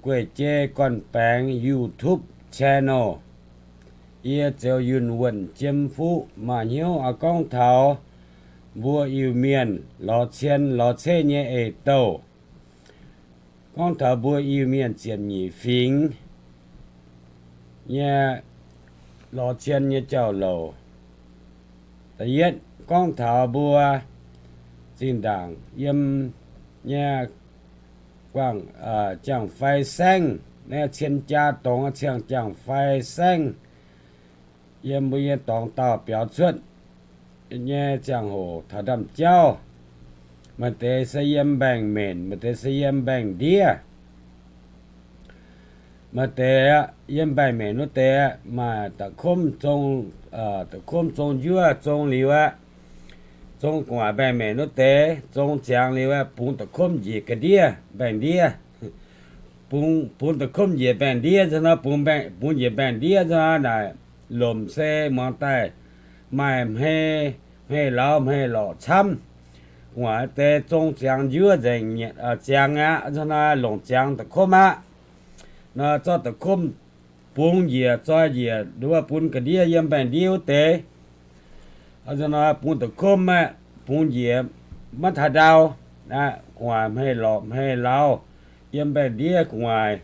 Gueiv Jei Gorn-Baengx YouTube channel. Yie Ziouc Yunh Wuonh Jiem Fuqv maaih hnyouv oix gorngv taux mbuo Iu-Mienh lorz cien lorz ceiv nyei eix-douh. Gorngv taux mbuo Iu-Mienh ziepc nyeic fingx nyei lorz cien nyei jauv-louc. Da'yietv gorngv taux mbuo zinh ndaangc yiem nyei guangc, Jaangv Fai Saengv, naaiv cien jaa dorngx, cien Jaangv Fai Saengv, yiem mbuo nyei dorngx dauh biaux cuotv nyei ziangh hoc taux ndaamv-jauv. Maaih deix se yiem mbaengx-menc, maaih deix se yiem mbaengx-ndiev. Maaih deix yiem mbaengx-menc wuov deix maaih da'komv zong, da'komv zong njuov zong liuz aqv. Zong gu'nguaaic mbaengx-menc wuov deix zong ziangx liuz aqv, bungx da'komv njiec ga'ndiev mbaengx-ndiev. Bungx, bungx da'komv njiec mbaengx-ndiev nzunc nor, bungx njiec mbaengx-ndiev nzunc nor naaic, lomc se muangx daaih maaih hmei, hmei lauz hmei lorqc camv. Gu'nguaaic deix zong ziangx njuov nzengc, ziangx aqv nzunc nor, longc ziangx da'komv aqv. Nor zorqv da'komv bungx njiec zoi njiec nduov bun ga'ndiev yiem mbaengx-ndiev wuov deix. Nzunc nor bungx da'komv aeqv, bungx njiec maiv taux ndau. Gu'nguaaic hmei lorqc hmei lauz yiem mbaengx-ndiev gu'nguaaic.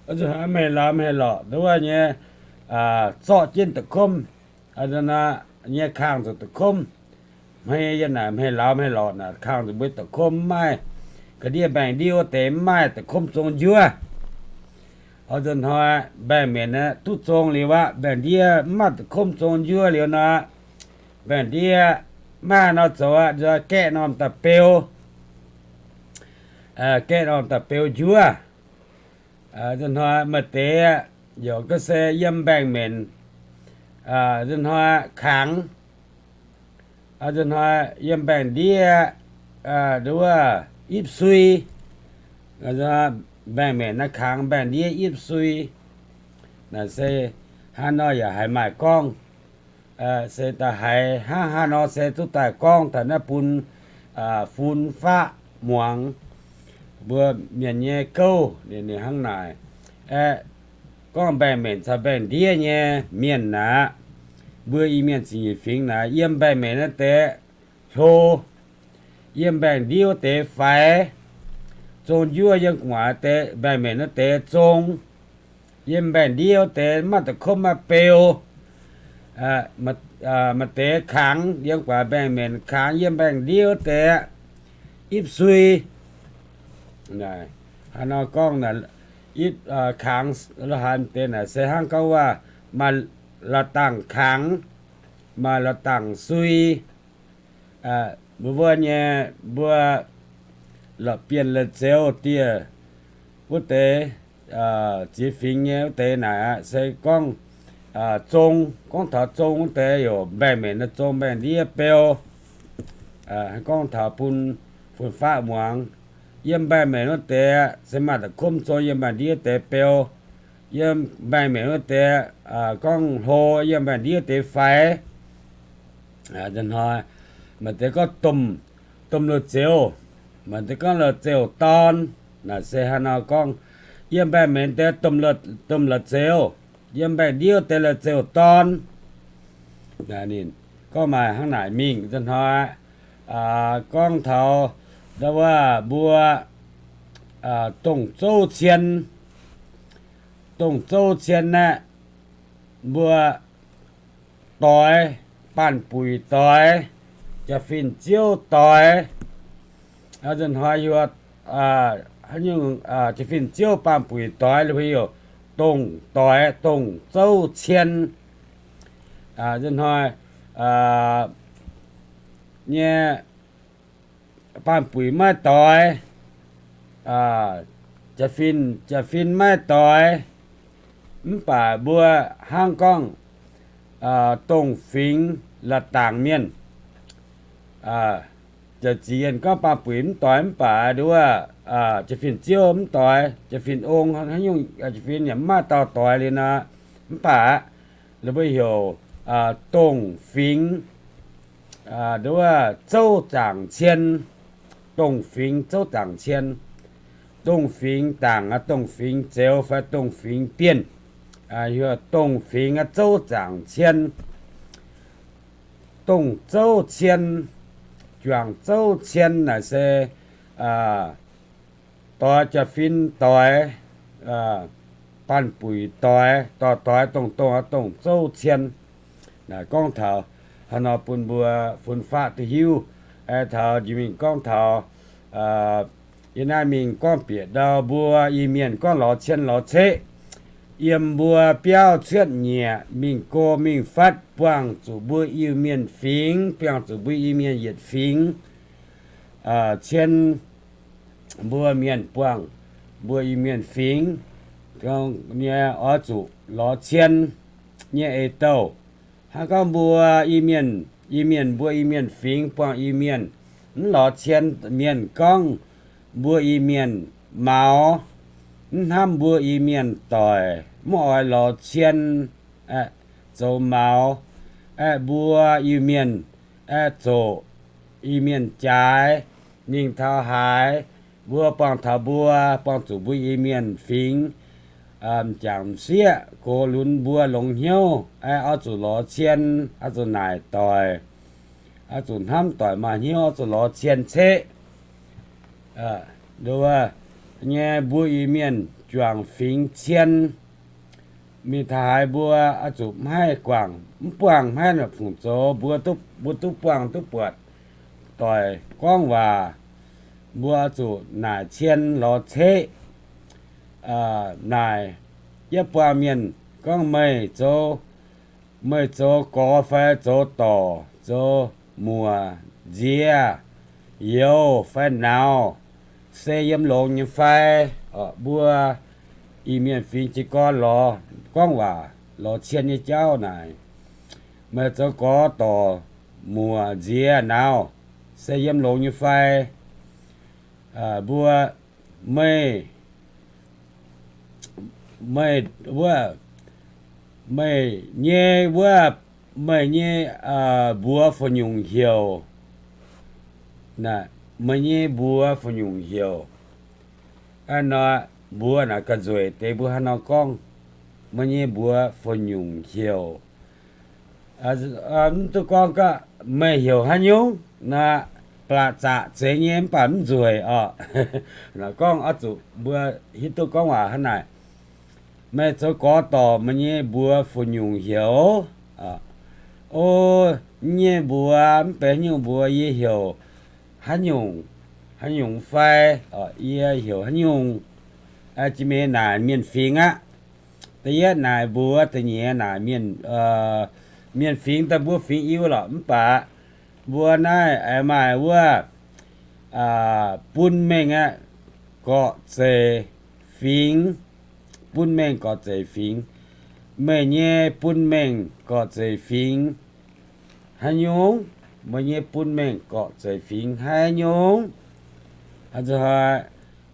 Nzunc hmei lauz hmei lorqc nduov nyei, zorqv jienv da'komv, nzunc nor nyei kangh zuqc da'komv. Hmei yiem naaic hmei lauz hmei lorqc naaic, kangh zuqc mbuo da'komv mv maaih. Ga'ndiev mbaengx-ndiev wuov deix mv maaih da'komv zong njuov. Nzunc hnoi mbaengx-menc aeqv duqv zong liuz aqv, mbaengx-ndiev mv maaih da'komv zong njuov liuz nor, mbaengx-ndiev mv maaih nor zoux aqv, nzunc gaeqv norm da'beu, gaeqv norm da'beu njuov. Nzunc hnoi maaih deix yaac gorngv se yiem mbaengx-menc, nzunc hnoi kangx, nzunc hnoi yiem mbaengx-ndiev nduov ipv sui. Mbaengx-menc naaiv kangx, mbaengx-ndiev ipv sui. Naaic se hnangv nor yaac haiz maaih gorngv. Se da'haiz hnangv haaix nor se duqv daaih gorngv taux naaiv bun fun faqv muangx mbuo mienh nyei gouv ninh hnangv naaic. Aeqv, gorngv mbaengx-menc caux mbaengx-ndiev nyei mienh naaic, mbuo Iu-Mienh ziepc nyeic fingx naaic, yiem mbaengx-menc naaiv deix hlo, yiem mbaengx-ndiev wuov deix faix. Zong njuov yiem gu'nguaaic deix mbaengx-menc wuov deix zong, yiem mbaengx-ndiev wuov deix maaih da'komv maaih beu. Maaih deix kangx yiem gu'nguaaic mbaengx-menc, kangx yiem mbaengx-ndiev wuov deix ipv sui. Haaix nor gorngv ipv kangx lo haaix deix naaic se hnangv gorngv waac maaih la'dangc kangx, maaih la'dangc sui. Mbuo mbuo nyei mbuo la'bienh la'zeux dieh wuov deix, ziex fingx nyei wuov deix naaic aqv se gorngv zong, gorngv taux zong wuov deix yaac mbaengx-menc naaiv zong, mbaengx-ndiev beu. Gorngv taux bun fun faqv muangx, yiem mbaengx-menc wuov deix se maaih da'komv zong, yiem mbaengx-ndiev wuov deix beu. Yiem mbaengx-menc wuov deix gorngv hlo, yiem mbaengx-ndiev wuov deix faix. Hnoi maaih deix gorngv domh, domh la'zeux, maaih deix gorngv la'zeux dorn. Naaic se hnangv nor gorngv, yiem mbaengx-menc deix domh la'zeux, yiem mbaengx-ndiev deix la'zeux dorn. Ninh gorngv maaih hnangv naaic mingh. Hnoi gorngv taux ndau wuov mbuo dongh zouv cien, dongh zouv cien aeqv, mbuo doix, baanh buic doix, jaa-fin-ziouv doix. Nzunc hnoi yie, haaix nyungc, jaa-fin-ziouv baanh buic doix liuz mbuo heuc dongh doix, dongh zouv cien. Nzunc hnoi nyei baanh buic maiv doix, jaa-fin, jaa-fin maiv doix, mv baac mbuo hnangv gorngv dongh fingx la'dangc mienh, za'gengh gorngv baanh buic mv doix mv baac nduov, jaa-fin-ziouv mv doix, jaa-fin-ong, haaix nyungc jaa-fin yaac mv maaih dauh doix liuz nor, mv baac la'buo heuc dongh fingx nduov zouv zaangc cien, dongh fingx zouv zaangc cien. dongh fingx dangc, dongh fingx zeuz fai dongh fingx bienh, dongh fingx zouv zaangc cien, dongh zouv cien, juangc zouv cien naaic se doix jaa-fin doix, baanh buic doix, doix doix dongh dongh dongh zouv cien. Naaic gorngv taux haaix nor bun mbuo fun-faqv duqv hiuv. Taux njiec mingh gorngv taux, yie naaiv mingh gorngv bieqc ndau mbuo Iu-Mienh gorngv lorz cien lorz ceqv. Yiem mbuo biauv cuotv nyieqc mingh go mingh fatv buangh zuqc mbuo Iu-Mienh fingx, buangh zuqc mbuo Iu-Mienh yietc fingx cien. Mbuo mienh buangh mbuo Iu-Mienh fingx nyei oix zuqc lorz cien nyei eix-douh. Hnangv gorngv mbuo Iu-Mienh, Iu-Mienh mbuo Iu-Mienh fingx buangh Iu-Mienh mv lorz cien, mienh gorngv mbuo Iu-Mienh maux, mv hnamv mbuo Iu-Mienh doic, mv oix lorz cien, zoux maux. Aeqv, mbuo Iu-Mienh aeqv, zoqc Iu-Mienh jaaix mingh taux haaix, mbuo buangh taux mbuo, buangh zuqc mbuo Iu-Mienh fingx m'jangc m'sieqv gox lunx mbuo longx hnyouv, aeqv, oix zuqc lorz cien, oix zuqc naaic doic, oix zuqc hnamv doic maaih hnyouv, oix zuqc lorz cien ceqv. Nyei mbuo Iu-Mienh juangc fingx cien mingh taux haaix mbuo oix zuqc maiv haih guangc, mv buangh maiv haih fungc zoux, mbuo duqv, mbuo duqv buangh duqv buatc doic gorngv waac, mbuo oix zuqc naaic cien lorz ceqv. Naaic, yie buangh mienh gorngv meih zoux, meih zoux gorx fai zoux dorc, zoux muoc, nziex, youz fai nauz, se yiem longx nyei fai? Mbuo Iu-Mienh fingx jiez gorn lorz gorngv waac lorz cien nyei jauv naaic, meih zoux gorx dorc muoc nziex nauz se yiem longx nyei fai? Mbuo, meih, meih wuov, meih nyei wuov, meih nyei mbuox fa'nyungc heuc, meih nyei mbuox fa'nyungc heuc. Nor, mbuox naaic ga'nzueic deix mbuo haaix nor gorngv, meih nyei mbuox fa'nyungc heuc. Mv duqv gorngv gaax meih heuc haaix nyungc, naaiv blatc zaqc zeiz nyei mv baac mv nzueic orqc. Gorngv oix zuqc mbuo hiuv duqv gorngv waac hnangv naaic, meih zoux gorx dorc meih nyei mbuox fa'nyungc heuc. O, nyei mbuox mv benx haaix nyungc mbuox, yie heuc haaix nyungc, haaix nyungc fai, yie heuc haaix nyungc. Jiex mingh naaic mienh fingx aqv. Da'yietv naaic mbuox, da'nyeic naaic mienh, mienh fingx daaih mbuo fingx Iu lorqc, mv baac mbuo naaiv aengx maaih wuov bun mengh aqv, gorqv-zeic fingx, bun mengh gorqv-zeic fingx. Meih nyei bun mengh gorqv-zeic fingx haaix nyungc? Meih nyei bun mengh gorqv-zeic fingx haaix nyungc?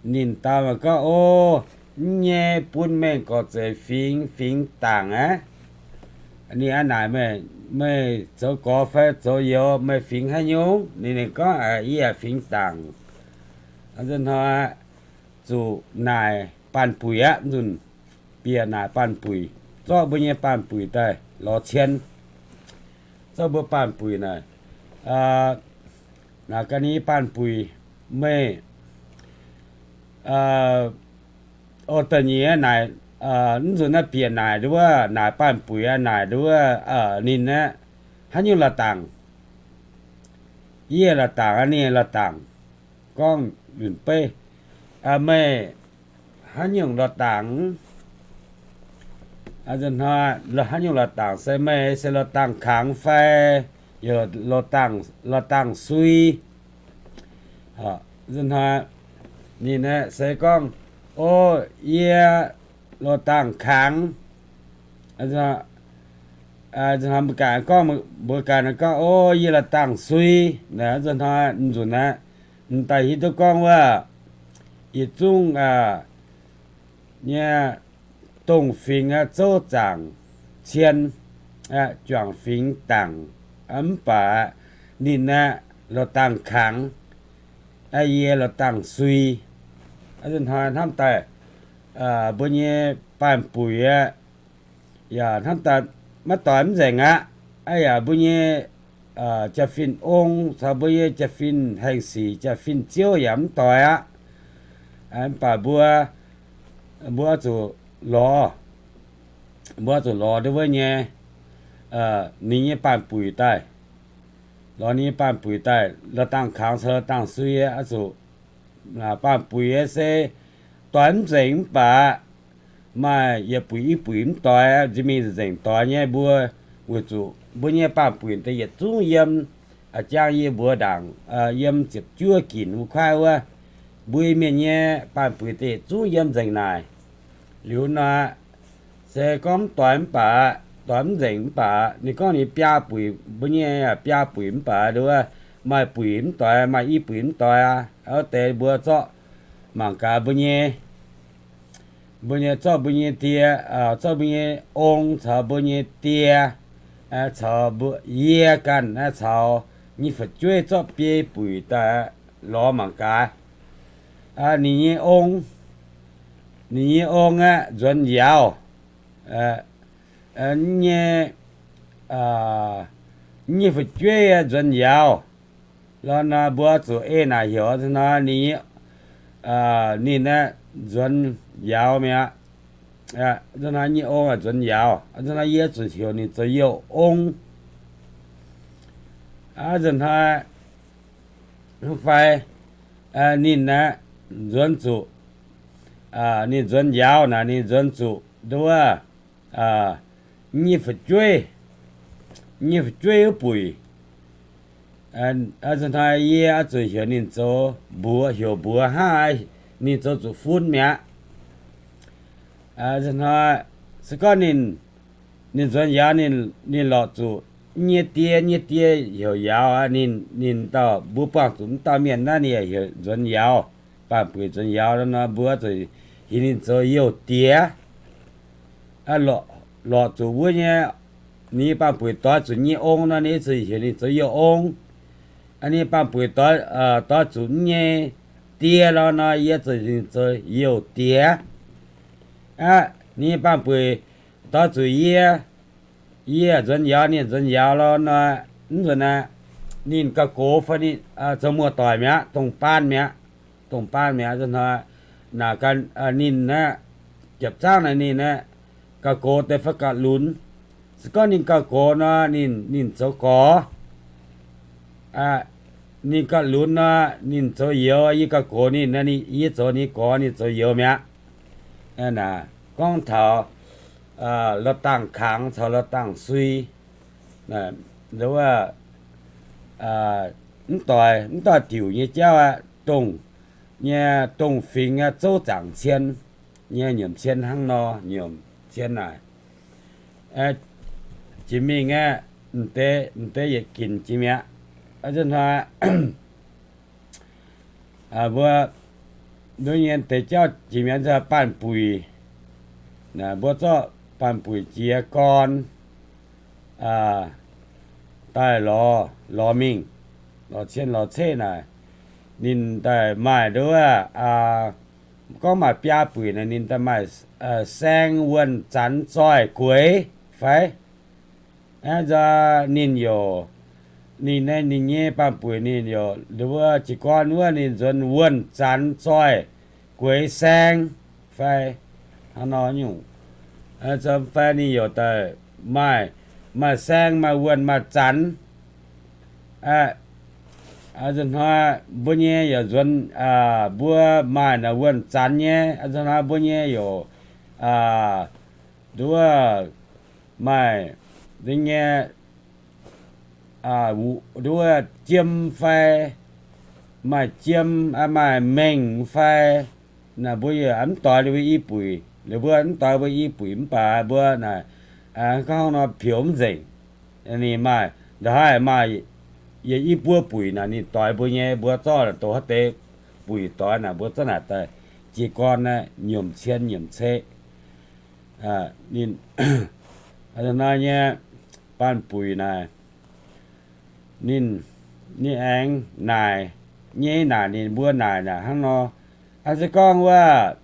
Ninh dau gorngv, O, nyei bun mengh gorqv-zeic fingx, fingx dangc aqv. Ninh aqv naaic, Meih zoux gorx fai zoux youz? Meih fingx haaix nyungc? Ninh, ninh gorngv, Yie fingx dangc. Hnoi zuqc naaic baanh buic aqv. Nzunc bieqc naaic baanh buic, zorqv mbuo nyei baanh buic daaih lorz cien. Zorqv mbuo baanh buic naaic, naaic ga'naaiv baanh buic, meih, o, da'nyeic naaic, nzunc naaiv bieqc naaic nduov, naaic baanh buic naaic nduov, ninh aeqv, Haaix nyungc la'dangc? Yie la'dangc, ninh la'dangc. Gorngv lunc beiv, Meih haaix nyungc la'dangc? Haaix nyungc la'dangc? Se meih se la'dangc kangx fai, yaac la'dangc sui? Hnoi ninh aeqv se gorngv, O, yie la'dangc kangx. Mbuo ganh gorngv, mbuo ganh gorngv, O, yie la'dangc sui. Hnoi nzunc aeqv, m'daaih hiuv duqv gorngv wuov, yietc zungv nyei dongh fingx aeqv, zouv zaangc cien, juangc fingx dangc, mv baac ninh aeqv, la'dangc kangx, yie la'dangc sui. Hnoi hnamv daaih mbuo nyei baanh buic aqv, yaac hnamv daaih maiv doix mv nzengc aqv. Aa yaac mbuo nyei jaa-fin ong caux mbuo nyei jaa-fin haengh sic, jaa-fin ziouv yaac mv doix aqv. Mv baac mbuo, mbuo zuqc lorz, mbuo zuqc lorz ndau wuov nyei, ninh nyei baanh buic daaih, lorz ninh nyei baanh buic daaih, la'dangh kangx caux la'dangh sui oix zuqc, baanh buic se doix mv nzengc mv baac maaih yietc buic i buic mv doix, nziex mingh nzengc doix nyei. Mbuo weic zuqc mbuo nyei baanh buic daaih yietc zungv yiem, jang yie mbuox ndaangc, yiem ziepc juov ginc wuov kuaaiv wuov, mbuo Mienh nyei baanh buic daaih yietc zungv yiem nzengc naaic. Liuz nor, se gorngv mv doix mv baac, doix mv nzengc mv baac, ninh gorngv ninh biaa buic, mbuo nyei biaa buic mv baac, maaih buic mv doix, maaih i buic mv doix aqv. Wuov deix mbuo zorqv mangc gaax mbuo nyei, mbuo nyei zorqv mbuo nyei die, zorqv mbuo nyei ong caux mbuo nyei die, caux mbuo yie ganh, caux nyei fu'jueiv zorqv biei buic daaih lorz mangc gaax. Ninh nyei ong, ninh nyei ong aeqv, nzuonx yauz, nyei, nyei fu'jueiv nzuonx yauz. Lorqc nor mbuo zuqc ei naaic heuc nor ninh, ninh aeqv, nzuonx yauz mi'aqv. Nyei ong nzuonx yauz, nor yie zuqc heuc ninh zoux youh ong. Nzunc hnoi, fai ninh aeqv, nzuonx zuqc, ninh nzuonx yauz naaic ninh nzuonx zuqc nduov, nyei fu'jueiv, nyei fu'jueiv wuov buic. Nzunc hnoi yie oix zuqc heuc ninh zoux mbuox, heuc mbuox hnangv ninh zoux zuqc fun mi'aqv. Nzunc hnoi, se gorngv ninh, ninh nzuonx yauz, ninh lorqc zuqc nyei die, nyei die heuc yauz, ninh, ninh dauh mbuo buangh zuqc mv dauh mienh naaiv ninh yaac heuc nzuonx yauz, baanh buic nzuonx yauz nor, mbuo zuqc heuc ninh zoux youh diex. Lorqc zuqc wuov nyei, ninh nyei baanh buic doix zuqc nyei ong nor, ninh zuqc heuc ninh zoux youh ong. Ninh baanh buic doix zuqc nyei die lorqc nor, yie zuqc heuc ninh zoux youh diex. Ninh nyei baanh buic doix zuqc yie, yie nzuonx yauz, ninh nzuonx yauz lorqc nor, mv nzuonx aqv. Ninh gauh gox fai ninh zoux muoz-doic mi'aqv, dongh baan mi'aqv, dongh baan mi'aqv. Nzunc hnoi naaic ganh ninh aeqv, jiepc zaangv naaic ninh aeqv, gauh gox deix fai gauh lunx. Se gorngv ninh gauh gox nor, ninh, ninh zoux gorx. Ninh gauh lunx nor, ninh zoux youz. Yie gauh gox ninh, yie zoux ninh gorx, ninh zoux youz mi'aqv. Gorngv taux la'dangh kangx caux la'dangh sui, wuov, mv doix, mv doix diuc nyei jauv aqv. Dongh nyei, dongh fingx aqv, zouv zaangc cien nyei, nyiemc cien hnangv nor, nyiemc cien naaic. Jiex mingh aeqv, m'deix, m'deix yietc ginc jiex mi'aqv. Hnoi mbuo nduov nyei deix jauv jiex mi'aqv, baanh buic. Mbuo zorqv baanh buic jiez gorn daaih lorz, lorz mingh, lorz cien lorz ceqv naaic, ninh daaih maaih nduov, gorngv maaih biaa buic naaic, ninh daaih maaih saeng, wuonh, zanx, zoih, gueix fai? Ninh yaac, ninh, ninh nyei baanh buic ninh yaac nduov jiez gorn wuov ninh nzuonx wuonh, zanx, zoih, gueix, saeng fai hnangv nor nyungc. Fai ninh yaac daaih maaih, maaih saeng, maaih wuonh, maaih zanx. Nzunc hnoi mbuo nyei yaac nzuonx, mbuo maaih naaic wuonh zanx nyei. Nzunc hnoi mbuo nyei yaac nduov maaih nyei, nduov jiem fai, maaih jiem, maaih mengh fai. Naaic mbuo yaac mv doix ninh mbuo i buic, ninh mbuo mv doix mbuo i buic mv baac mbuo naaic gorngv nor peux mv nzengc. Ninh maaih, ndongc haaix maaih yiem i buo buic naaic ninh doix mbuo nyei, mbuo zorqv doh haaix deix buic doix naaic mbuo zorqv naaic daaih jiez gorn naaiv nyiemc cien nyiemc ceqv. Ninh, nor nyei baanh buic naaic, ninh, ninh aengx naaic nyei naaic ninh mbuo naaic naaic hnangv nor, Aa, se gorngv wuov,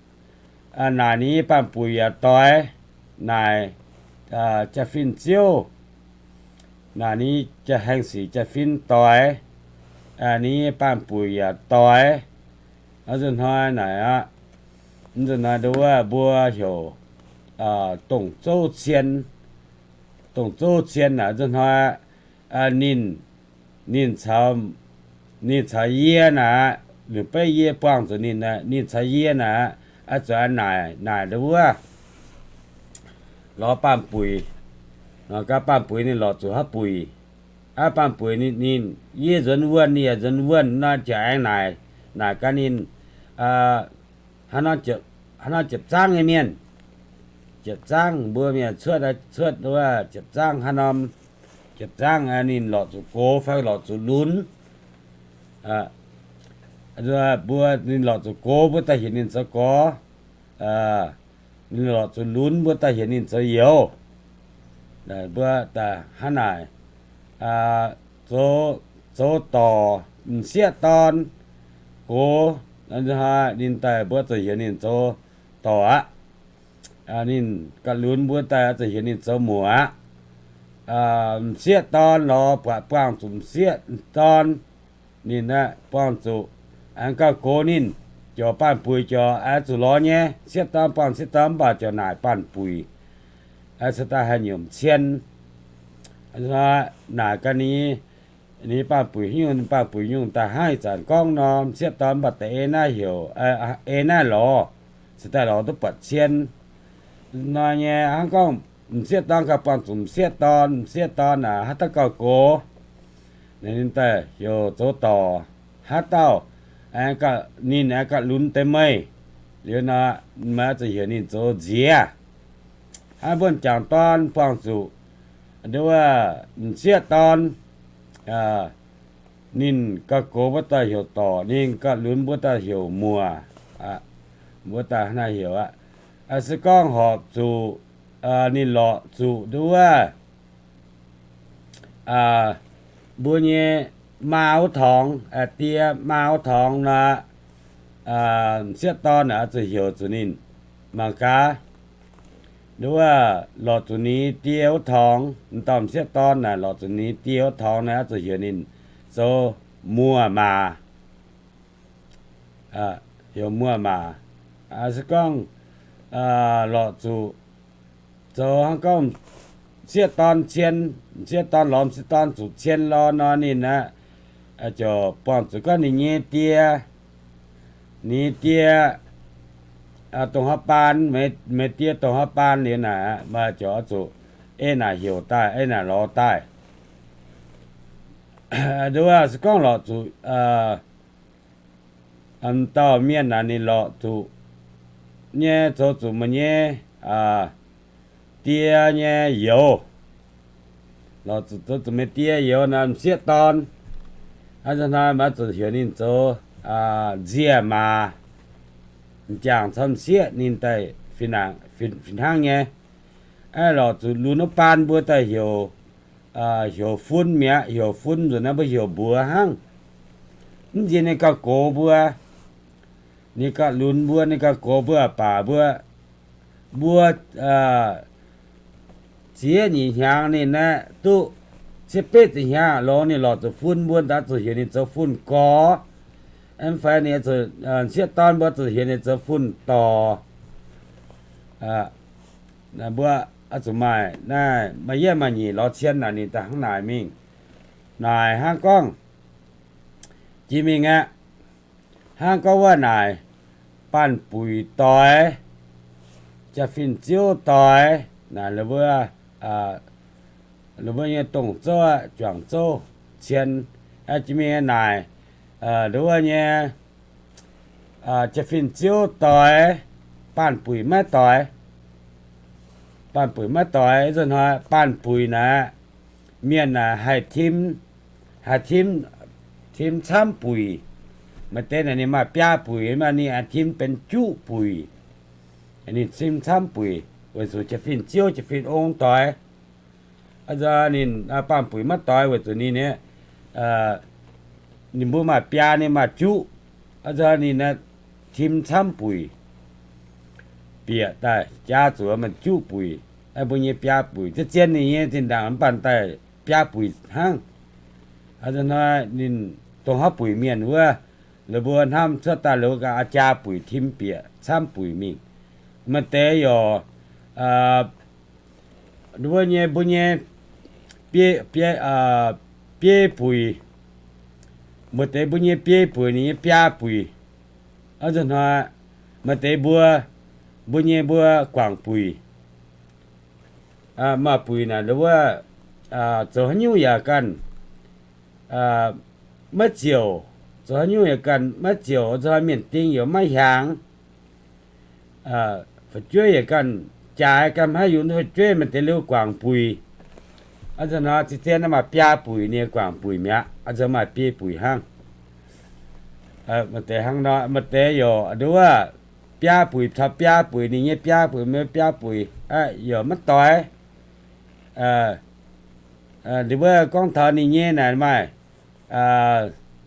naaic ninh nyei baanh-buic yaac doix, naaic jaa-fin ziouv, naaic ninh haengh sic jaa-fin doix, ninh nyei baanh-buic yaac doix. Nzunc hnoi naaic aqv, nzunc hnoi nduov mbuo heuc dongh zouv cien. Dongh zouv cien naaic nzunc hnoi ninh, ninh caux, ninh caux yie naaic, liuz beiv yie buangh zuqc ninh, ninh caux yie naaic, zuqc naaic, naaic nduov wuov lorz baanh-buic. Gaax baanh-buic ninh lorqc zuqc haaix buic? Aa, baanh-buic ninh, yie nzuonx wuonh, ninh yaac nzuonx wuonh nor, ziouc aengx naaic, naaic gaax ninh, hnangv nor ziepc zangv nyei mienh. Ziepc zangv mbuo mienh cuotv, cuotv wuov ziepc zangv haaix norm, ziepc zangv ninh lorqc zuqc gox fai lorqc zuqc lunx. Mbuo, ninh lorqc zuqc gox mbuo daaih heuc ninh zoux gorx, ninh lorqc zuqc lunx mbuo daaih heuc ninh zoux youz. Mbuo hnangv naaic, zoux dorc m'sieqv dorn gox, ninh daaih mbuo zuqc heuc ninh zoux dorc aqv. Ninh gauh lunx mbuo daaih zuqc heuc ninh zoux muoc aqv. M'sieqv dorn lorz buatc buangh zuqc m'sieqv dorn, ninh buangh zuqc, aengx gauh gox ninh, ziouc baanh-buic ziouc zuqc lorz nyei. M'sieqv dorn buangh m'sieqv dorn mv baac ziouc naaic baanh-buic, se daaih haih nyomc cien. Naaic gaax ninh, ninh baanh-buic nyungc, baanh-buic nyungc daaih hnangv ih zanc gorngv nor, m'sieqv dorn mv baac da'ei naaiv heuc, ei naaiv lorz, se daaih lorz duqv buatc cien. Nor nyei hnangv gorngv m'sieqv dorn gauh buangh zuqc m'sieqv dorn, m'sieqv dorn naaic haaix dauh gauh gox, ninh daaih heuc zoux dorc. Haaix dauh ninh aengx gauh lunx deix meih liuz nor, meih zuqc heuc ninh zoux nziex. Hnangv mbuo m'jangc dorn buangh zuqc nduov m'sieqv dorn, ninh gauh gox mbuo daaih heuc dorc, ninh gauh lunx mbuo daaih heuc muoc. Mbuo daaih hnangv naaiv heuc aqv. Se gorngv horpc zuqc ninh lorqc zuqc nduov mbuo nyei maa wuov torngx, die maa wuov torngx nor, m'sieqv dorn naaic oix zuqc heuc zuqc ninh mangc gaax. Nduov lorqc zuqc ninh die wuov torngx, m'dauh m'sieqv dorn naaic lorqc zuqc ninh die wuov torngx naaic oix zuqc heuc ninh zoux muoz-maac. Heuc muoz-maac. Se gorngv lorqc zuqc zoux hnangv gorngv m'sieqv dorn cien, m'sieqv dorn lorz m'sieqv dorn zuqc cien lorz nor ninh aeqv, ziouc buangh zuqc gorngv ninh nyei die, ninh nyei die dongh haaix baan, meih die dongh haaix baan liuz naaic, ziouc oix zuqc ei naaic heuc daaih, ei naaic lorz daaih. Nduov se gorngv lorqc zuqc dauh mienh naaic ninh lorqc zuqc nyei zoux zuqc meih nyei die nyei youz, lorqc zuqc zoux zuqc meih die youz naaic m'sieqv dorn, hnangv naaic maiv zuqc heuc ninh zoux nziec-maac. M'jangc caux m'sieqv ninh daaih fih hnangv nyei. Lorqc zuqc lunx wuov baan mbuo daaih heuc, heuc fun mi'aqv, heuc fun nzunc naaiv mbuo heuc mbuox hnangv. Mv nziex ninh gauh gox mbuo, ninh gauh lunx mbuo, ninh gauh gox mbuo, baac mbuo, mbuo ziex nyeic hnyangx ninh aeqv, duqv cietv betv ziepc hnyangx longx ninh lorqc zuqc fun mbuo, daaih zuqc heuc ninh zoux fun gorx. Mv fai ninh zuqc, m'sieqv dorn mbuo zuqc heuc ninh zoux fun dorc. Mbuo zuqc maaih naaiv maaih yietv maaih nyeic lorz cien naaic ninh daaih hnangv naaic mingh. Naaic hnangv gorngv jiex mingh aqv. Hnangv gorngv wuov naaic, baanh buic doix, jaa-fin ziouv doix, naaic, mbuo nyei dongh zouv, juangc zouv, cien, jiex mingh naaic, nduov nyei, jaa-fin ziouv doix, baanh buic maiv doix. Baanh buic maiv doix, nzunc hnoi baanh buic naaic, mienh naaic haih tim, haih tim, tim camv buic. Maaih deix naaic ninh maaih biaa buic, maaih ninh haih tim benx juqv buic. Ninh tim camv buic weic zuqc jaa-fin ziouv, jaa-fin ong doix. Ninh baanh buic maiv doix weic zuqc ninh, ninh mbuo maaih biaa, ninh maaih juqv. Ninh tim camv buic bieqc daaih jaa zuqc maaih juqv buic, mbuo nyei biaa buic. Zien-zien ninh nyei zinh ndaangc mv baac daaih biaa buic hnangv. Hnoi ninh dongh haav buic mienh wuov, la'mbuo hnamv cuotv daaih la'mbuo ganh a'jaa buic tim bieqc camv buic mingh. Maaih deix yaac wuov nyei mbuo nyei biei, biei buic, maaih deix mbuo nyei biei buic, ninh nyei biaa buic. Hnoi maaih deix mbuo, mbuo nyei mbuo guangc buic. Maaih buic naaic wuov, zoux haaix nyungc yaac ganh maiv ziouc, zoux haaix nyungc yaac ganh maiv ziouc, zoux mienh ding yaac maiv hiaangx. Fu'jueiv yaac ganh jaaix, ganh maiv yungz fu'jueiv, maaih deix liuz guangc buic. Zien-zien maaih biaa buic nyei guangc buic mi'aqv, maaih biei buic hnangv. Maaih deix hnangv nor, maaih deix yaac wuov, biaa buic caux biaa buic, ninh nyei biaa buic, meih biaa buic, yaac maiv doix. Ninh mbuo gorngv taux ninh nyei naaic maaih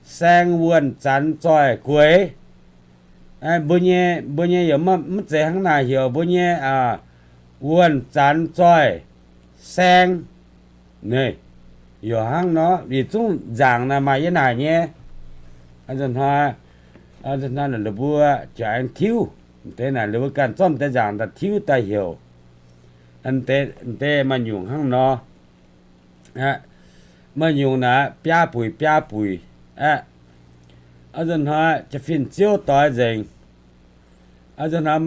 saeng, wuonh, zanx, zoih, gueix. Mbuo nyei, mbuo nyei yaac maiv zeiz hnangv naaic heuc, mbuo nyei wuonh, zanx, zoih, saeng. Yaac hnangv nor, yietc zungv nzaangc naaic maaih yiem naaic nyei. Hnoi, hnoi la'buo jaax aengx tiuv, deix naaic la'buo ganh zorqv deix nzaangc daaih tiuv daaih heuc. Deix maaih nyungc hnangv nor. Maaih nyungc naaic biaa buic biaa buic aqv. Hnoi jaa-fin ziouv doix nzengc. Hnoi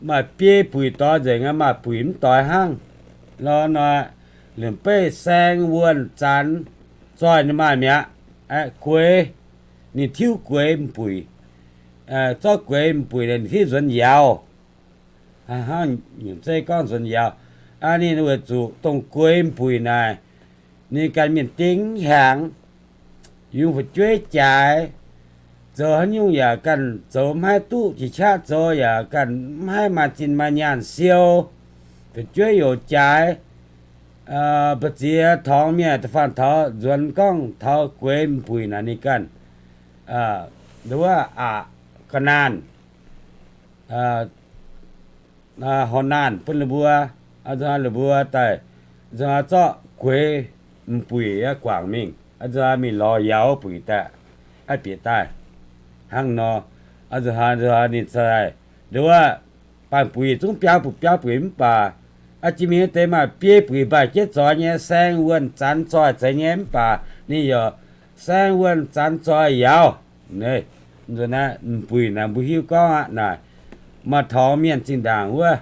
maaih biei buic doix nzengc, maaih buic mv doix hnangv. Lorqc nor, liemh beiv saeng, wuonh, zanx, zoih ninh maaih mi'aqv. Gueix, ninh tiuv gueix m'buic. Zorqv gueix m'buic ninh tiuv nzuonx yauz. Hnangv nyungc zeiv gorngv nzuonx yauz. Ninh weic zuqc dongh gueix m'buic naaic, ninh ganh mienh ding hiaangx, yungz fu'jueiv jaaix, zoux haaix nyungc yaac ganh zoux maiv duqv, jiex qaqv zoux yaac ganh maiv maaih zinh maaih nyaanh siou. Fu'jueiv youc jaaix, mbu'ziex torngx mienh da'faanh taux nzuonx gorngv taux gueix m'buic naaic ninh ganh wuov aqc ga'naanh, horh naanh bun ninh mbuo, la'mbuo daaih zorqv gueix m'buic guangc mingh, mingh lorz yauz buic daaih, bieqc daaih. Hnangv nor, ninh daaih, wuov, baanh buic zungv biaa buic biaa buic mv baac, jiex mingh deix maaih biei buic mbaih jienv zoix nyei, saeng, wuonh, zanx, zoih zeiz nyei mv baac ninh yaac saeng, wuonh, zanx, zoih yauz. M'buic naaic mbuo hiuv gorngv aqv naaic, maaih torngx mienh zinh ndaangc wuov,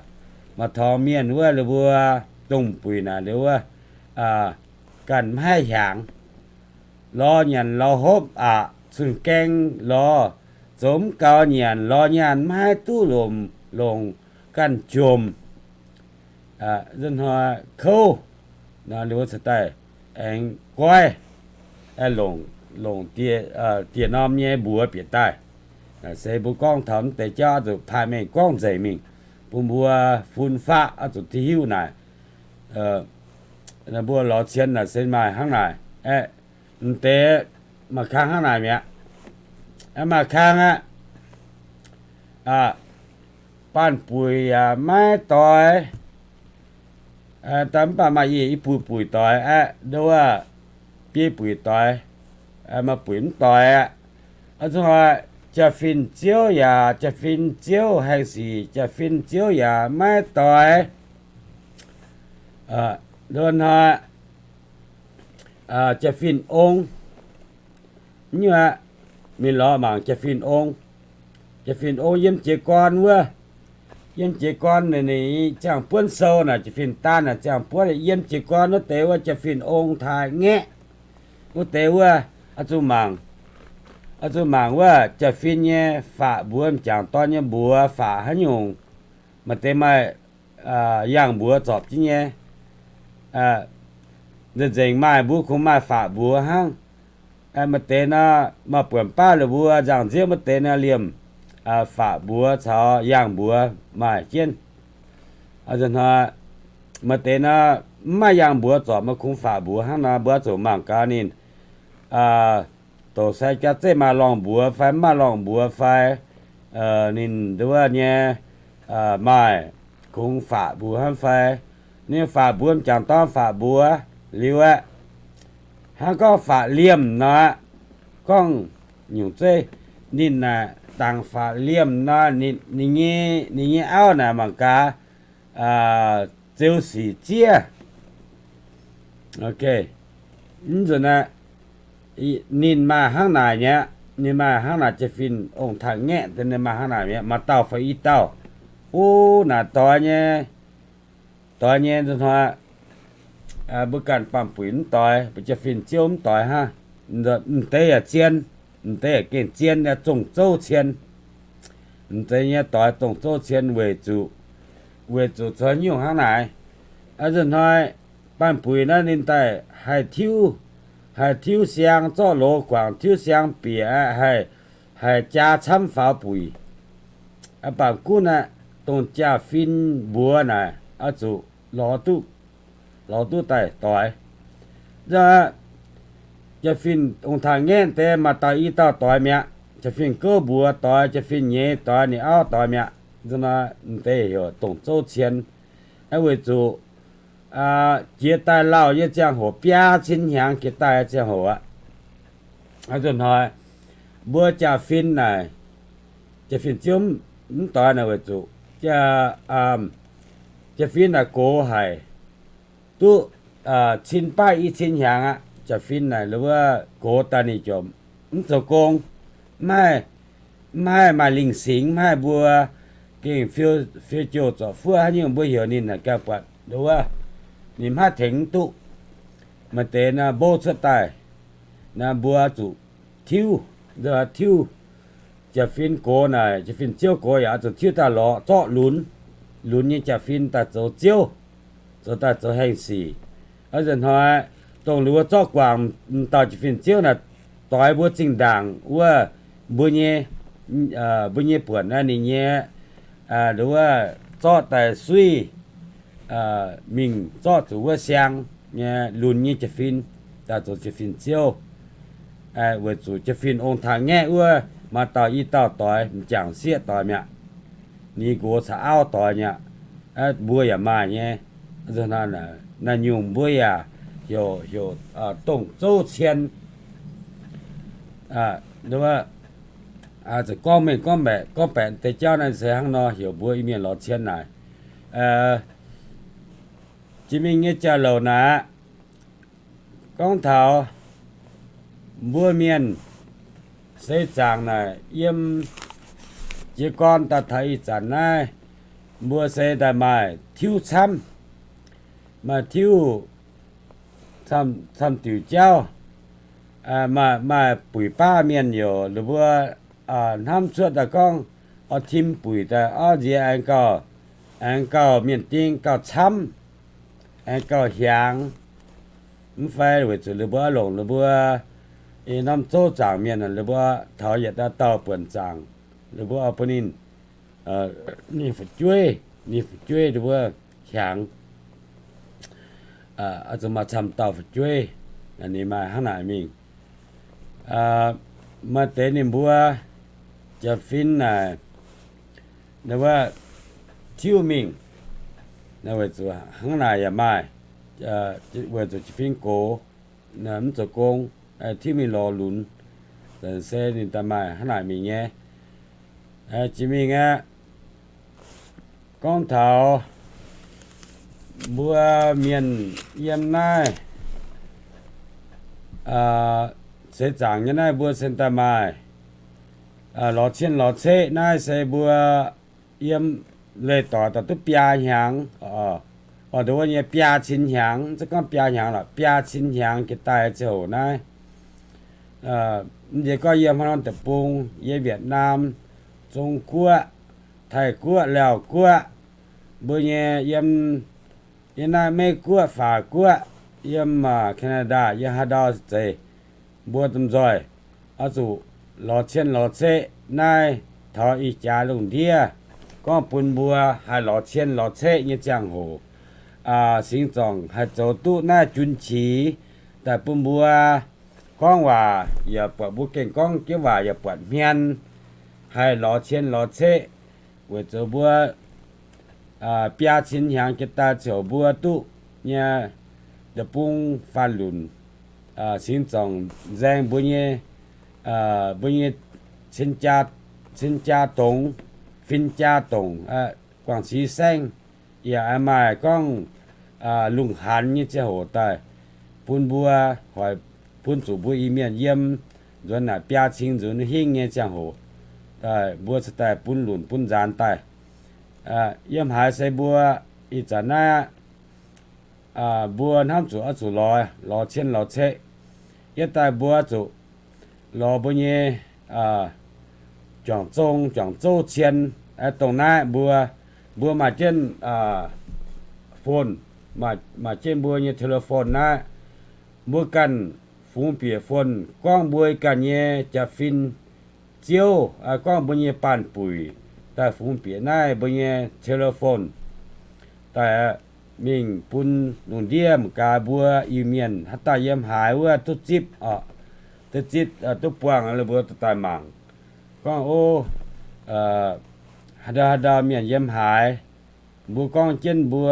maaih torngx mienh wuov, la'mbuo dongh m'buic naaic liuz wuov, ganh maiv haih hiaangx, lorz nyanc lorz hopv aqc, cun-gaeng lorz, zoux mv gaux nyanc, lorz nyaanh maiv haih duqv lomc, longc ganh jomc. Hnoi kouv, liuz cingx daaih aengx goiv, longc, longc dieh norm nyei mbuox bieqc daaih. Se mbuo gorngv taux mv deix jauv oix zuqc paaiv mengh gorngv nzengc mingh, bun mbuo fun faqv oix zuqc hiuv naaic. Mbuo lorz cien naaic se maaih hnangv naaic. M'deix maaih kang hnangv naaic mi'aqv. Maaih kang aqv. Baanh buic yaac maiv doix, mv baac maaih i buic buic doix aqv, nduov, biei buic doix, maaih buic mv doix aqv. Zungv jaa-fin ziouv yaac, jaa-fin ziouv haengh sic, jaa-fin ziouv yaac maiv doix. Nduov hnoi, jaa-fin ong, mingh lorz mangc jaa-fin ong. Jaa-fin ong yiem jiez gorn wuov, yiem jiez gorn ninh ziangh buonv sou naaic, jaa-fin daan naaic ziangh buonv yiem jiez gorn wuov deix wuov jaa-fin ong taaih ngaeqv. Wuov deix wuov, oix zuqc mangc, oix zuqc mangc wuov jaa-fin nyei faqv mbuox m'jangc dorn nyei mbuox faqv haaix nyungc. Maaih deix maaih yangh mbuox zorpc jienv nyei. Nzengc-nzengc maaih mbuo kungx maaih faqv mbuox hnangv. Maaih deix nor, maaih buonc baav la'mbuo nzangc-nziev wuov deix nor liemh faqv mbuox caux yangh mbuox maaih jienv. Maaih deix nor, mv maaih yangh mbuox zorpc, maaih kungx faqv mbuox hnangv nor, mbuo zuqc mangc gaax ninh doqc sai jaax zeiv maaih lorngh mbuox fai mv maaih lorngh mbuox fai. ninh nduov nyei maaih kungx faqv mbuox hnangv fai. Ninh faqv mbuox m'jangc dorn faqv mbuox liuz aeqv, hnangv gorngv faqv liemh nor aqv. Gorngv nyungc zeiv ninh naaic dangc faqv liemh nor, ninh nyei, ninh nyei auv naaic mangc gaax zeux sic ziev. Mv nzunc aeqv, ninh maaih hnangv naaic nyei aqv. Ninh maaih hnangv naaic, Jaa-fin ong-taaix ngaeqv deix ninh maaih hnangv naaic nyei aqv. Maaih dauh fai i dauh, o, naaic doix nyei, doix nyei nzunc hnoi mbuo ganh baamh buic mv doix, mbuo Jaa-fin Ziouv mv doix hnangv. M'deix yaac zien, m'deix yaac gengh zien, zongh zouv cien. M'deix nyei doix zongh zouv cien weic zuqc, weic zuqc caux nyungc hnangv naaic. Nzunc hnoi baamh buic naaiv ninh daaih haih tiuv, haih tiuv siang zorqv loz guangc, tiuv siang bieqc, haih, haih jaa camv faaux buic. Mv baac gunv aqv, dongh Jaa-fin mbuox naaic oix zuqc lorz duqv, lorz duqv daaih doix. Jaa-fin ong-taaix ngaeqv deix maaih dauh i dauh doix mi'aqv. Jaa-fin gouv mbuox doix, Jaa-fin nyeiz doix, ninh auv doix mi'aqv. M'deix heuc dongh zouv cien. Weic zuqc jiex daaih lauh nyei ziangh hoc, biaa cin hnyangx jiex daaih ziangh hoc aqv. Nzunc hnoi mbuo Jaa-fin naaic, Jaa-fin Ziouv mv doix naaic weic zuqc Jaa-fin naaic gox haic, duqv cin baav i cin hnyangx aqv. Jaa-fin naaic wuov gox daaih ninh ziouc mv zoux gong, mv haih, mv haih maaih lingh singx, mv haih mbuo gengh fiou jouh zorpc fuoqv haaix nyungc. Mbuo heuc ninh naaic ganh buatc wuov, ninh mv haih tengx mv duqv. Maaih deix naaic mbouv cuotv daaih, naaic mbuo zuqc tiuv, tiuv. Jaa-fin gox naaic, Jaa-fin Ziouv gox yaac oix zuqc tiuv daaih lorz zorqv lunx, lunx nyei Jaa-fin daaih zoux ziouv, zoux daaih zoux haengh sic. Nzunc hnoi dongh liuz wuov zorqv guangc m'dauh Jaa-fin Ziouv naaic doix mbuo zinh ndaangc wuov, mbuo nyei, mbuo nyei buonc naaiv ninh nyei, wuov zorqv daaih suiv mingh zorqv zuqc wuov siang nyei lunx nyei Jaa-fin daaih zoux Jaa-fin Ziouv. Weic zuqc Jaa-fin ong-taaix ngaeqv wuov maaih dauh i dauh doix m'jangc sieqv doix mi'aqv. Ninh nqox caux auv doix mi'aqv. Mbuo yaac maaih nyei. Naaiv nyungc mbuo yaac heuc, heuc dongh zouv cien. Zuqc gorngv mengh gorngv baeqc, gorngv baeqc deix jauv naaiv se hnangv nor heuc mbuo Iu-Mienh lorz cien naaic. Jiex mingh nyei jauv-louc naaic aqv, gorngv taux mbuo mienh seix zaangc naaic yiem jiez gorn daaih taux ih zanc naaiv, mbuo se daaih maaih tiuv camv, maaih tiuv camv-diuc jauv, maaih, maaih buic baav mienh youc, ninh mbuo hnamv cuotv daaih gorngv oix tim buic daaih orv nziex aengx gauh, aengx gauh mienh ding gauh camv, aengx gauh hiaangx. Mv fai weic zuqc ninh mbuo oix longc ninh mbuo norm zouv zaangc mienh, ninh mbuo taux yietc dauh dauh buonc zaangc, ninh mbuo oix bun ninh, ninh fu'jueiv, ninh fu'jueiv ninh mbuo hiaangx, zuqc maaih camv dauh fu'jueiv, ninh maaih hnangv naaic mingh. Maaih deix ninh mbuo Jaa-fin naaic, wuov, tiuv mingh, weic zuqc hnangv naaic yaac maaih, weic zuqc Jaa-fin gox, mv zoux gong, tiuv mingh lorz lunx, se ninh daaih maaih hnangv naaic mingh nyei. Jiex mingh aqv, gorngv taux mbuo mienh yiem naaiv seix zaangc nyei naaiv mbuo se daaih maaih lorz cien lorz ceqv naaiv se mbuo yiem leih doic daaih duqv biaa hnyangx, o, nduov nyei biaa cin hnyangx, mv zeiz gorngv biaa hnyangx lorqc, biaa cin hnyangx jiex daaih ziangh hoc naaiv. Mv nziex gorngv yiem haaix norm deic-bung, yiem Việt Nam, Zung Guoqv, Taiv Guoqv, Laauv Guoqv, mbuo nyei yiem, yiem naaiv Meiv Guoqv, Faatv Guoqv, yiem Canada, yiem haaix ndau zeiz, mbuo domh nzoih oix zuqc lorz cien lorz ceqv naaiv taux ih jaax lungh ndiev, gorngv bun mbuo haih lorz cien lorz ceqv nyei ziangh hoc, singx zorngc haih zoux duqv naaiv jun-qix daaih bun mbuo gorngv waac, yaac buatc mbuo gengh gorngv jienv waac yaac buatc hmien. haih lorz cien lorz ceqv, weic zuqc mbuo biaa cin hnyangx jiex daaih ziouc mbuo duqv nyei deic-bung faanh lunc, singx zorngc nzaeng mbuo nyei, mbuo nyei cin jaa dongc, fin jaa dongc, Guangv Ci Saengv, yaac maaih gorngv lungh haanz nyei ziangh hoc daaih bun mbuo, hoic bun zuqc mbuo Iu-Mienh yiem nzuonx naaic biaa cin nzuonx hingv nyei ziangh hoc, mbuo cingx daaih bun lunc bun nzaanx daaih. Yiem haaix se mbuo ih zanc naaiv mbuo hnamv zuqc oix zuqc lorz, lorz cien lorz ceqv. Yiem daaih mbuo zuqc lorz mbuo nyei juangc zong juangc zouv cien. Dongh naaiv mbuo, mbuo maaih jienv phone, maaih jienv mbuo nyei telephone naaiv, mbuo ganh fungx bieqc phone gorngv mbuo ganh nyei jaa-fin ziouv, gorngv mbuo nyei baanh buic daaih fungx bieqc naaiv mbuo nyei telephone daaih mingh bun lungh ndiev mangc gaax mbuo Iu-Mienh haaix dauh yiem haaix wuov duqv zipv oc, duqv zipv duqv buangh mbuo daaih mangc gorngv, o, haaix ndau haaix ndau mienh yiem haaix. Mbuo gorngv jienv mbuo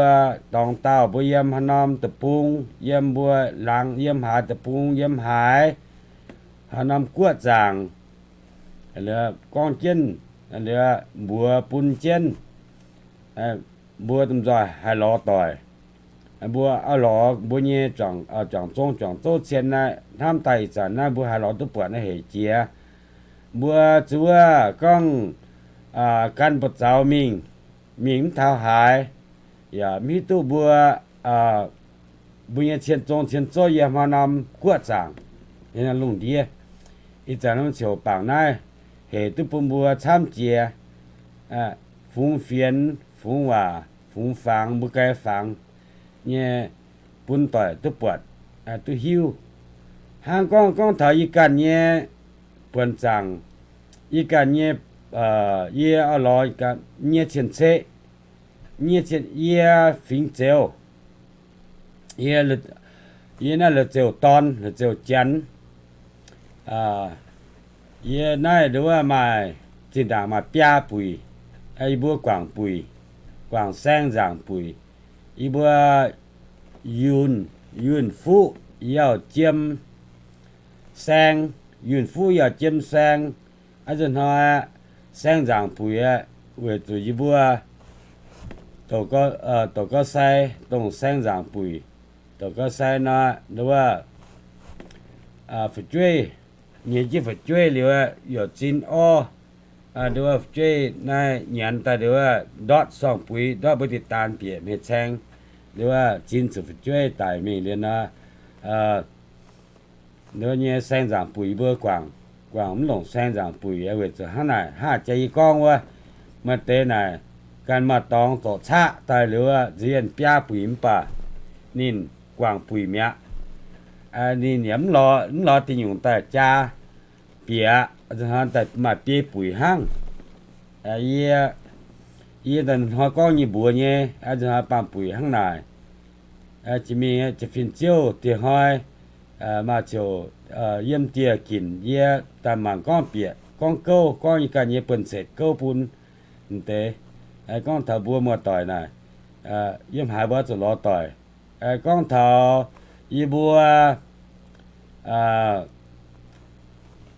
dorngx dauh mbuo yiem haaix norm deic-bung, yiem mbuo laangz yiem haaix deic-bung, yiem haaix, haaix norm guoqv zaangc, gorngv jienv, mbuox bun jienv, mbuo domh nzoih haih lorz doic. Mbuo oix lorz mbuo nyei juangc zong juangc zouv cien naaiv, hnamv daaih ih zanc naaiv mbuo haih lorz duqv buatc naaiv hec jiex. Mbuo zuov gorngv gan buoz-zaux mingh, mingh mv taux haaix, yaac mv hiuv duqv mbuo, mbuo nyei cien zong cien zouv yiem haaix norm guoqv zaangc, yiem lungh ndiev. Ih zanc ziouc bangc naaiv hec duqv bun mbuo camv jiex, fungx fienx, fungx waac, fungx fangx, mbuo ganh fangx nyei, bun doic duqv buatc, duqv hiuv. Hnangv gorngv, gorngv taux yie ganh nyei buonc zaangc, yie ganh nyei, yie oix lorz nyei cien-ceqv, nyei cien, yie fingx Zeuz, yie naaiv La'zeux dorn, La'zeux janx. Yie naaiv nduov maaih, zinh ndaangc maaih biaa buic, yie mbuo guangc buic, guangc saeng nzaangc buic. Yie mbuo yunh, yunh fuqv yauh jiem saeng, yunh fuqv yauh jiem saeng. A'nzunc hnoi saeng nzaangc buic aeqv, weic zuqc yie mbuo douz gauv sai, dongh saeng nzaangc buic, douz gauv sai nor, nduov fu'jueiv, nyiex jienv fu'jueiv liuz, yaac zin orv, nduov fu'jueiv naaiv nyanc daaih liuz, ndortv sorng-buix, ndortv mbuo diqc daan bieqc hmei caeng, nduov zin zuqc fu'jueiv daic mingh liuz nor, nduov nyei saeng nzaangc buic yie mbuo guangc, guangc mv longc saeng nzaangc buic, weic zuqc hnangv naaic, hnangv jaax yie gorngv wuov, maaih deix naaic ganh maaih dorngx zorc caqv daaih liuz, nziex biaa buic mv baac ninh guangc buic mi'aqv. Ninh yaac mv lorz, mv lorz diuh nyungc daaih jaa bieqc, maaih biei buic hnangv. Yie, yie hnoi gorngv nyei mbuox nyei, hnoi baamh buic hnangv naaic. Jiex mingh jiex fin-ziouv dieh hnoi, maaih ziouc yiem dieh ginc yie daaih mangc gorngv bieqc gorngv gouv, gorngv nyei ganh nyei buonv-ceqc gouv bun m'deix. Gorngv taux mbuo muoz-doic naaic, yiem haaix mbuo zuqc lorz doic. Gorngv taux yie mbuo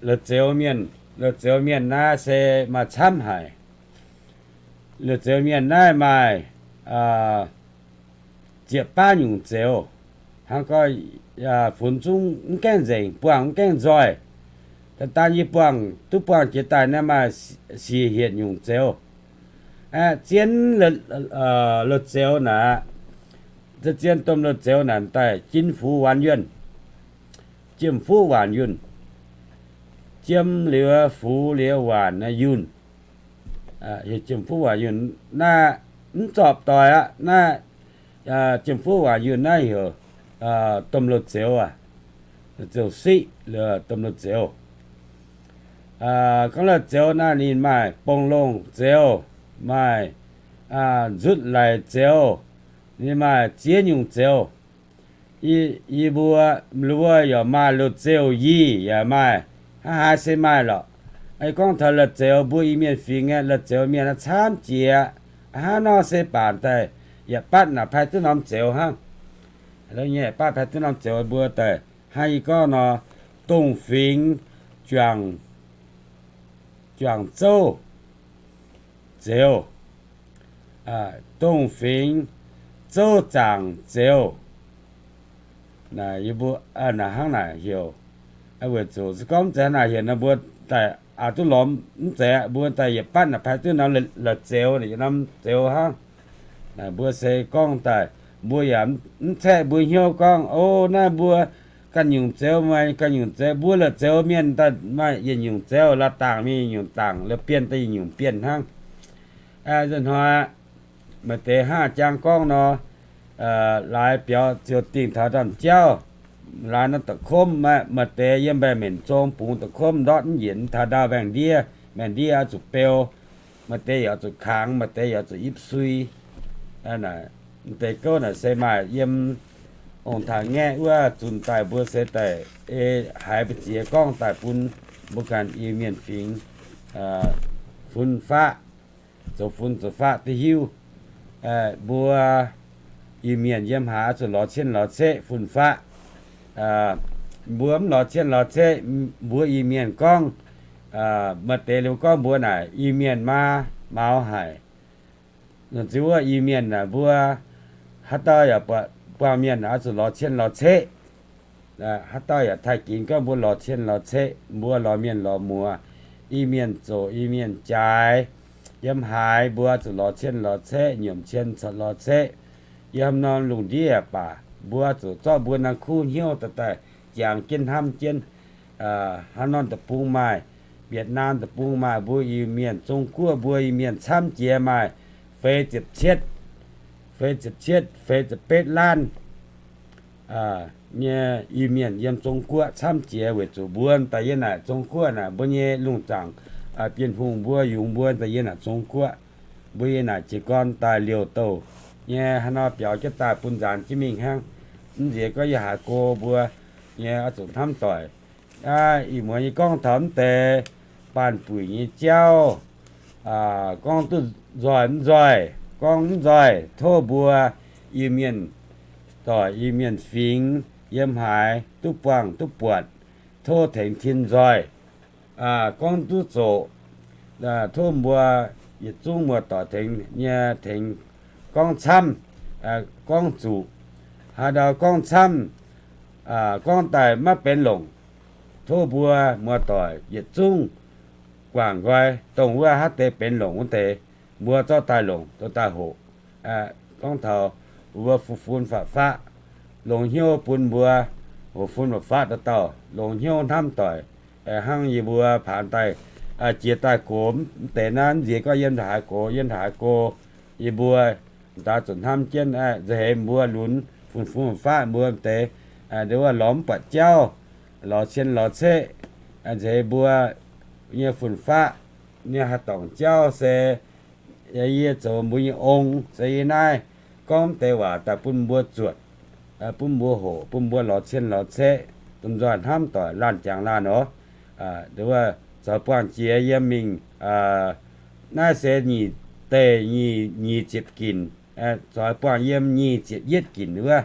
La'zeux mienh, La'zeux mienh naaiv se maaih camv haic. La'zeux mienh naaiv maaih ziepc baav nyungc zeux. Hnangv gorngv funx zungv mv gaengh nzengc, buangh mv gaengh nzoih. Daaih daan yie buangh duqv buangh jiex daaih naaiv maaih siec hietc nyungc zeux. Zien la'zeux naaic, zien domh la'zeux naaic daaih jin fux waanc yunh, jiem fuqv waanc yunh, jiem liuz fux liuz waanc yunh. Jiem fuqv waanc yunh naaiv mv zorpc doic aqv. Naaiv jiem fuqv waanc yunh naaiv heuc domh la'zeux aac, la'zeux siqv, domh la'zeux. Gorngv la'zeux naaiv ninh maaih bong longh zeux, maaih nzutv laic zeux, ninh maaih ziex nyungc zeux. Yie mbuo, mbuo yaac maaih la'zeux yie yaac maaih, hnangv haaix se maaih lorqc. Gorngv taux la'zioux mbuo Iu-Mienh fingx aeqv, la'zioux mienh camv jiex. Hnangv nor se baac daaih yietc batv naaic paaiv duqv norm zioux hnangv. Yietc batv paaiv duqv norm zioux mbuo daaih hnangv yie gorngv nor, dongh fingx juangc zouv zioux, dongh fingx zouv zaangc zioux. Naaic yie mbuo naaic hnangv naaic heuc, weic zuqc se gorngv mv zeiz hnangv naaic heuc nor mbuo daaih aqc duqv lorz mv zeiz aqv. Mbuo daaih yietc batv naaic paaiv duqv norm la'zioux, yietc norm zioux hnangv. Mbuo se gorngv daaih mbuo yaac mv caeqv mbuo hnyouv gorngv, o, naaiv mbuo ganh nyungc zioux maaih ganh nyungc zioux, mbuo la'zioux mienh daaih maaih yietc nyungc zioux, la'dangc mienh yietc nyungc dangc, la'bienh daaih yietc nyungc bienh hnangv. Ih hnoi maaih deix hnangv jang gorngv nor, laaix biaux ziouc dingh taux ndorm jauv, laaix norm da'komv, maaih deix yiem mbaeqc menc zong bungx da'komv ndortv mv njiec taux ndau mbaengx-ndiev, mbaengx-ndiev oix zuqc beu, maaih deix yaac oix zuqc kangx, maaih deix yaac oix zuqc ipv sui. Deix gouv naaic se maaih yiem ong-taaix-ngaeqv wuov zunc daaih mbuo se daaih ei haiz mbu'ziex gorngv daaih bun mbuo ganh Iu-Mienh fingx fun-faqv, zoux fun zoux faqv duqv hiuv. Mbuo Iu-Mienh yiem haaix oix zuqc lorz cien lorz ceqv fun-faqv. Mbuo mv lorz cien lorz ceqv, mbuo Iu-Mienh gorngv, maaih deix liuz gorngv mbuo naaic Iu-Mienh maa maux haic. Ziouc wuov Iu-Mienh naaic mbuo haaix dauh yaac buangh mienh oix zuqc lorz cien lorz ceqv. Haaix dauh yaac taaih ginx gorngv mbuo lorz cien lorz ceqv, mbuo lorz mienh lorz muoz, Iu-Mienh zoqc Iu-Mienh jaaix. Yiem haaix mbuo zuqc lorz cien lorz ceqv, nyiemc cien lorz ceqv. Yiem haaix norm lungh ndiev baac mbuo zuqc zorqv mbuo norm kuv hnyouv daaih daaih jangx jienv hnamv jienv. Haaix norm deic-bung maaih, Wietc^naam deic-bung maaih, mbuo Iu-Mienh, Zong-Guoqv mbuo Iu-Mienh camv jiex maaih feix ziepc cietv, feix ziepc cietv, feix ziepc betv laanh nyei Iu-Mienh yiem Zong-Guoqv camv jiex weic zuqc mbuo daaih yiem naaic Zong-Guoqv naaic mbuo nyei lungh zaangc Bienh Hungh mbuo yungz mbuo daaih yiem naaic Zong-Guoqv. Mbuo yiem naaic jiez gorn daaih liouh douh nyei, haaix nor biaux jienv daaih bun nzaanx jienv mingh hnangv. Mv nziex gorngv yiem haaix go mbuo nyei oix zuqc hnamv doic. Ih muonz yie gorngv taux mv deix baanh buic nyei jauv, gorngv duqv nzoih mv nzoih, gorngv mv nzoih tov mbuo Iu-Mienh doic Iu-Mienh fingx yiem haaix duqv buangh duqv buatc, tov tengx tin nzoih. Gorngv duqv zoqc, tov mbuo yietc zungv muoz-doic tengx nyei tengx gorngv camv, gorngv zuqc. Haaix ndau gorngv camv, gorngv daaih maiv benx longc, tov mbuo muoz-doic yietc zungv guangc nqoi, dongh wuov haaix deix benx longc wuov deix, mbuo zorqv daaih longc, zorqv daaih hoqc. Gorngv taux mbuo fu-fun faqv-faqv, longx hnyouv bun mbuo hoqc fun faqv-faqv dauh dauh, longx hnyouv hnamv doic. Hnangv yie mbuo paanx daaih jiex daaih gox mv deix naaiv, nziex gorngv yiem haaix gox, yiem haaix go, yie mbuo daaih zuqc hnamv jienv, nza'heix mbuo lunx fun-fun faqv-faqv mbuo deix, nduov wuov lorz mv buatc jauv, lorz cien lorz ceqv, nza'heix mbuo nyei fun-faqv nyei haih dorngc jauv se yie zoux mbuo nyei ong se yie naaiv gorngv mv deix waac daaih bun mbuo zuotc, bun mbuo hoqc, bun mbuo lorz cien lorz ceqv, dongh nzoih hnamv doic laanh jangx laanh oc. Nduov wuov zoux buangh jiex yiem mingh, naaiv se nyic deic nyic ziepc ginc, zoux buangh yiem nyic ziepc yietv ginc wuov.